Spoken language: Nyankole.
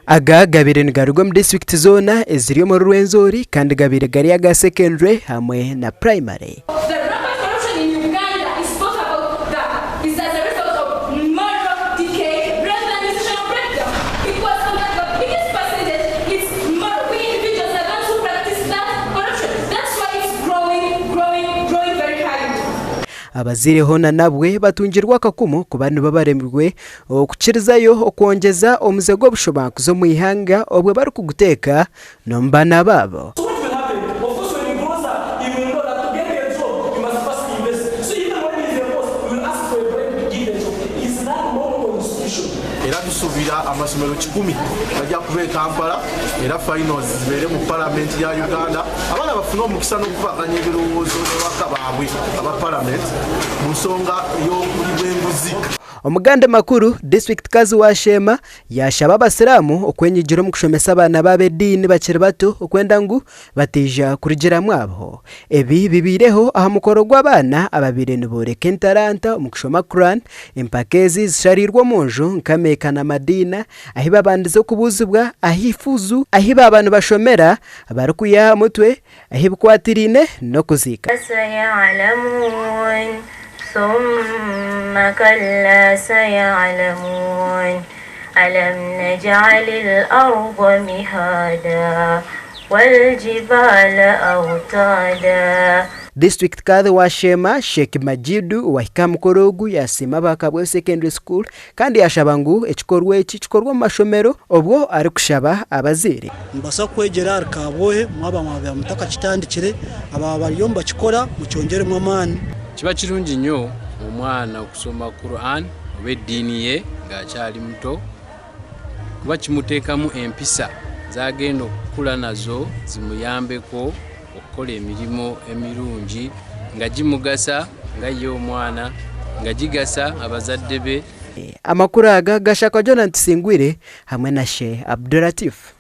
Aga gabaire nigaruga omu disiturikiti zoona eziri omuri Rwenzori kandi gabaire gari aga secondary hamwe na primary. Abazaire hoona nabwe batungirwe akakumu kuba nibo baremirwe okukirizayo okwongyeza omuze gw'obushobankuzi omu ihanga obwo barikuguteeka n'omu baana baabo. Era tusubira amasomero kikumi gajja kuba e Kampala era finals zibeere mu Palamenti ya Uganda abaana bafune omukisa n'okukubaganya ebirowoozo n'ababaka baabwe aba Palamenti ku nsonga y'obuli bw'enguzi. Omuganda makuru, District Kazi wa Sheema yaashaba abasiraamu okwenyigira omu kushomesa abaana baabo ediini bakiri bato okwenda ngu bataija kurugiramu abo. Ebi bibaireho aha mukoro gw'abaana ababaire nibooreka entaranta omu kushoma Quran. Empaka ezi zishariirwe omu nju nka Meeka na Madiina ahi babandize okubuuzibwa ahi fuzu ahi baaba nibashomera barikwiha aha mutwe Aha ebikwatiraine n'okuziika. Sayaalamuun thumma kalla sayaalamuun alam naj'alil ardha mihaada waljibaala awtaada. District Kadhi wa Sheema, Sheikh Majidu owahika aha mukoro ogu yasiima aba Kabweru Secondary School Kandi yaashaba ngu ekikorwa eki kikorwe omu mashomero obwo arikushaba abazaire. Nimubaasa kwegyera ahari Kabwohe mwaba mwabaire mutakakitandikire, abaaba bariyo nibakikora mukyongyeremu amaani. Kiba kirungi nnyo omwana okusoma Quran oba eddiini ye ng'akyali muto kuba kimuteekamu empisa z'agenda okukula nazo zimuyambeko okukola emirimu emirungi nga gimugasa nga ye omwana, nga gigasa abazadde be. Amakuru aga gashakwa Jonah Tusingwire hamwe na Sheikh Abdulatif.